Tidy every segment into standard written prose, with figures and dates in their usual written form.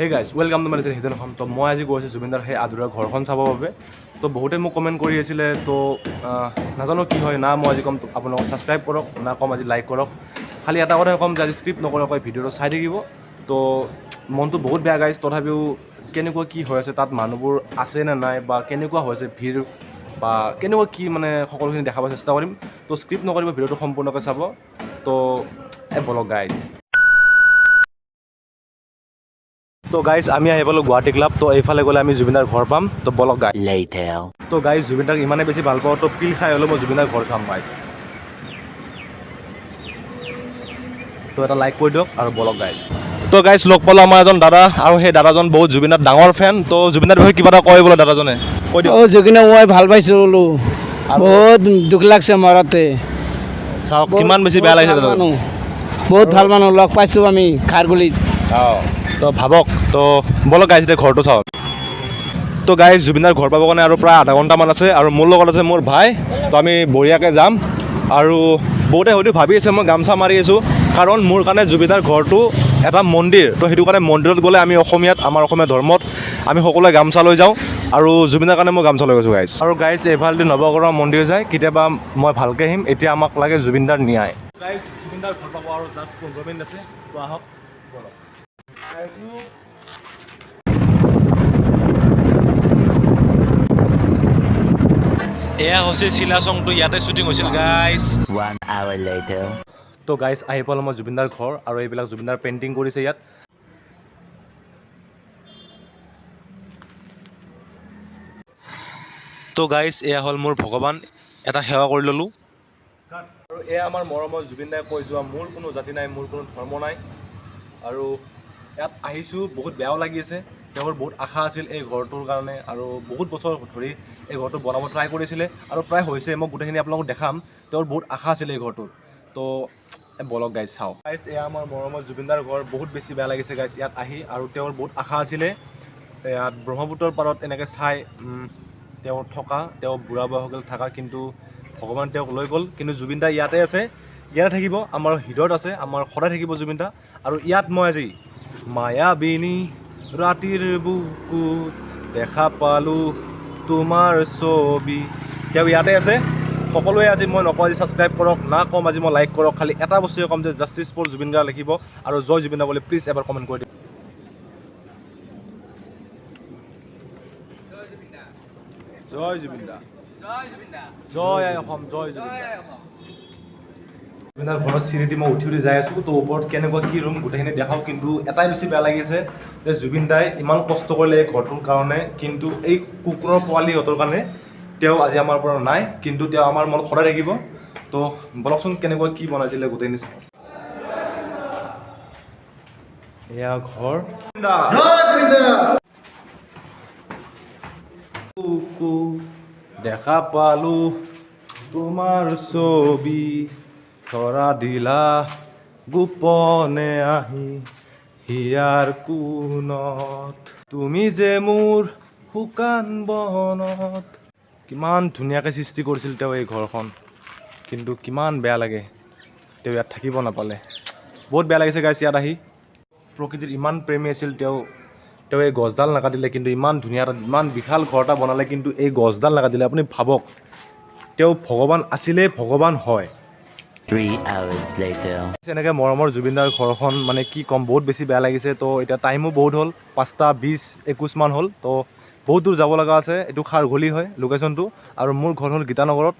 Hey guys, welcome to my channel Hiten Assam. তো মই আজি গৈ আছোঁ জুবিনদাৰ সেই আধৰুৱা ঘৰখন চাবৰ বাবে। তো বহুতে মোক কমেণ্ট কৰি আছিলে, তো নাজানো কি হয় না। মই আজি ক'ম আপোনালোকক ছাবস্ক্ৰাইব কৰক না ক'ম আজি লাইক কৰক, খালি এটা কথাই ক'ম যে আজি স্ক্ৰিপ্ট নকৰাকৈ ভিডিঅ'টো চাই থাকিব। তো মনটো বহুত বেয়া গাইজ, তথাপিও কেনেকুৱা কি হৈ আছে, তাত মানুহবোৰ আছে নে নাই, বা কেনেকুৱা হৈছে ভিৰ, বা কেনেকুৱা কি, মানে সকলোখিনি দেখাব চেষ্টা কৰিম। তো স্ক্ৰিপ্ট নকৰিব, ভিডিঅ'টো সম্পূৰ্ণকৈ চাব। তো বলক গাইজ। তো গাইজ, আমি আহি পালোঁ গুৱাহাটী ক্লাব। তো এইফালে গ'লে আমি জুবিনদাৰ ঘৰ পাম। তো বলক গাইজ। Later. তো গাইজ, জুবিনদাক ইমানেই বেছি ভাল পাওঁ, তো পিল খাই হ'লেও মই জুবিনদাৰ ঘৰ চাম গাইজ। তো এটা লাইক কৰি দিয়ক আৰু বলক গাইজ। তো গাইজ, লগ পালোঁ আমাৰ এজন দাদা, আৰু সেই দাদাজন বহুত জুবিনদাৰ ডাঙৰ ফেন। তো জুবিনদাৰ বিষয়ে কিবা এটা কয় বোলে দাদাজনে, কৈ দিয়ক। অ, জুবিনক মই ভাল পাইছোঁ বোলো, বহুত দুখ লাগছে মৰতে। চাওক কিমান বেছি বেয়া লাগিছে দাদা। মানুহ বহুত ভাল মানুহ, লগ পাইছোঁ আমি খাৰগুলিত। অঁ, তো ভাবক। তো বলক গাইজ, এতিয়া ঘৰটো চাওক। তো গাইজ, জুবিনদাৰ ঘৰ পাবৰ কাৰণে আৰু প্ৰায় আধা ঘণ্টামান আছে, আৰু মোৰ লগত আছে মোৰ ভাই। তো আমি বঢ়িয়াকৈ যাম। আৰু বহুতে হয়তো ভাবি আছে মই গামোচা মাৰি আছোঁ, কাৰণ মোৰ কাৰণে জুবিনদাৰ ঘৰটো এটা মন্দিৰ। তো সেইটো কাৰণে মন্দিৰত গ'লে আমি অসমীয়াত, আমাৰ অসমীয়া ধৰ্মত আমি সকলোৱে গামোচা লৈ যাওঁ, আৰু জুবিনদাৰ কাৰণে মই গামোচা লৈ গৈছোঁ গাইজ। আৰু গাইজ, এইফালেদি নৱগ্ৰহ মন্দিৰ যায়, কেতিয়াবা মই ভালকৈ আহিম। এতিয়া আমাক লাগে জুবিনদাৰ ন্যায়। গাইজ, জুবিনদাৰ ঘৰ পাব আৰু জাষ্ট 15 মিনিট আছে। তো আহক, বলক। এয়া হৈছে চিলা চংটো, ইয়াতে শ্বুটিং হৈছিল গাইজ। One hour later. তো গাইজ, আহি পালোঁ মই জুবিনদাৰ ঘৰ, আৰু এইবিলাক জুবিনদাৰ পেইণ্টিং কৰিছে ইয়াত। তো গাইজ, এয়া হ'ল মোৰ ভগৱান, এটা সেৱা কৰি ল'লোঁ। আৰু এয়া আমাৰ মৰমৰ জুবিন দাই কৈ যোৱা, মোৰ কোনো জাতি নাই, মোৰ কোনো ধৰ্ম নাই। আৰু ইয়াত আহিছোঁ, বহুত বেয়াও লাগি আছে। তেওঁৰ বহুত আশা আছিল এই ঘৰটোৰ কাৰণে, আৰু বহুত বছৰ ধৰি এই ঘৰটো বনাব ট্ৰাই কৰিছিলে, আৰু প্ৰায় হৈছে। মই গোটেইখিনি আপোনালোকক দেখাম। তেওঁৰ বহুত আশা আছিল এই ঘৰটোৰ। তো বলক গাইজ, চাওঁ। গাইজ, এয়া আমাৰ মৰমৰ জুবিনদাৰ ঘৰ। বহুত বেছি বেয়া লাগিছে গাইজ ইয়াত আহি, আৰু তেওঁৰ বহুত আশা আছিলে ইয়াত ব্ৰহ্মপুত্ৰৰ পাৰত এনেকৈ চাই তেওঁ থকা, তেওঁ বুঢ়া বয়সলৈ থকা, কিন্তু ভগৱান তেওঁক লৈ গ'ল। কিন্তু জুবিন দা ইয়াতে আছে, ইয়াতে থাকিব, আমাৰ হৃদয়ত আছে, আমাৰ সদায় থাকিব জুবিন দা। আৰু ইয়াত মই আজি মায়াবিনী ৰাতিৰ বুকুত দেখা পালোঁ তোমাৰ ছবি, তেওঁ ইয়াতে আছে। সকলোৱে আজি মই নকওঁ আজি ছাবস্ক্ৰাইব কৰক না ক'ম আজি মই লাইক কৰক, খালি এটা বস্তুৱে ক'ম যে জাষ্টিছ ফৰ জুবিন গাৰ্গ লিখিব আৰু জয় জুবিন দা বুলি প্লিজ এবাৰ কমেণ্ট কৰি দিব। জয় জুবিন দা, জয় আই অসম, জয় জুবিন দা। জুবিনদাৰ ঘৰৰ চিৰিদি মই উঠি উঠি যাই আছোঁ। তো ওপৰত কেনেকুৱা কি ৰুম গোটেইখিনি দেখাওঁ, কিন্তু এটাই বেছি বেয়া লাগিছে যে জুবিন দাই ইমান কষ্ট কৰিলে এই ঘৰটোৰ কাৰণে, কিন্তু এই কুকুৰৰ পোৱালিহঁতৰ কাৰণে তেওঁ আজি আমাৰ পৰা নাই, কিন্তু তেওঁ আমাৰ মনত সদায় থাকিব। তো বলকচোন, কেনেকুৱা কি বনাইছিলে গোটেইখিনি চাওঁ। এয়া ঘৰ। দেখা পালোঁ তোমাৰ ছবি, ধৰা দিলা গোপনে আহি হিয়াৰ কোণত, তুমি যে মোৰ শুকান বনত। কিমান ধুনীয়াকৈ সৃষ্টি কৰিছিল তেওঁ এই ঘৰখন, কিন্তু কিমান বেয়া লাগে তেওঁ ইয়াত থাকিব নাপালে। বহুত বেয়া লাগিছে গাইছ ইয়াত আহি। প্ৰকৃতিৰ ইমান প্ৰেমী আছিল তেওঁ, তেওঁ এই গছডাল নাকাটিলে, কিন্তু ইমান ধুনীয়া এটা, ইমান বিশাল ঘৰ এটা বনালে, কিন্তু এই গছডাল নাকাটিলে। আপুনি ভাবক, তেওঁ ভগৱান আছিলেই, ভগৱান হয়। 3 hours later. এনেকৈ মৰমৰ জুবিনদাৰ ঘৰখন, মানে কি ক'ম, বহুত বেছি বেয়া লাগিছে। তো এতিয়া টাইমো বহুত হ'ল, 5টা 20 21মান হ'ল। তো বহুত দূৰ যাব লগা আছে। এইটো খাৰঘুলি হয় লোকেশ্যনটো, আৰু মোৰ ঘৰ হ'ল গীতানগৰত।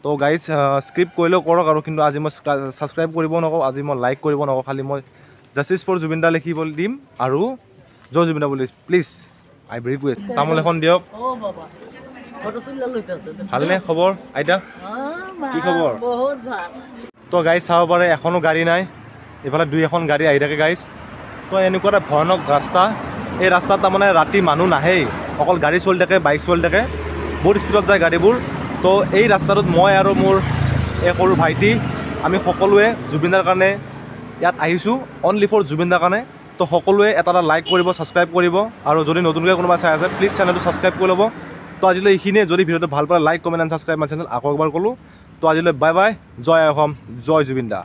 তো গাইজ, স্ক্ৰিপ্ট কৰিলেও কৰক আৰু, কিন্তু আজি মই ছাবস্ক্ৰাইব কৰিব নকওঁ, আজি মই লাইক কৰিব নকওঁ, খালি মই জাষ্টিছ ফৰ জুবিন দা লিখিব দিম আৰু জয় জুবিন দা বুলি প্লিজ আই ৰিকুৱেষ্ট। তামোল এখন দিয়ক। ভালনে খবৰ আইতা? কি খবৰ? বহুত ভাল। তো গাইজ চাব পাৰে, এখনো গাড়ী নাই, এইফালে দুই এখন গাড়ী আহি থাকে গাইজ। তো এনেকুৱা এটা ভয়ানক ৰাস্তা, এই ৰাস্তাত তাৰমানে ৰাতি মানুহ নাহেই, অকল গাড়ী চলি থাকে, বাইক চলি থাকে, বহুত স্পীডত যায় গাড়ীবোৰ। তো এই ৰাস্তাটোত মই আৰু মোৰ এই সৰু ভাইটি, আমি সকলোৱে জুবিনদাৰ কাৰণে ইয়াত আহিছোঁ, অনলি ফৰ জুবিনদাৰ কাৰণে। তো সকলোৱে এটা এটা লাইক কৰিব, ছাবস্ক্ৰাইব কৰিব, আৰু যদি নতুনকৈ কোনোবা চাই আছে প্লিজ চেনেলটো ছাবস্ক্ৰাইব কৰি ল'ব। তো আজিলৈ এইখিনিয়ে। যদি ভিডিঅ'টো ভাল পালে like, comment and subscribe my channel, আকৌ এবাৰ ক'লোঁ। তো আজিলৈ বাই বাই, জয় অসম, জয় জুবিন দা।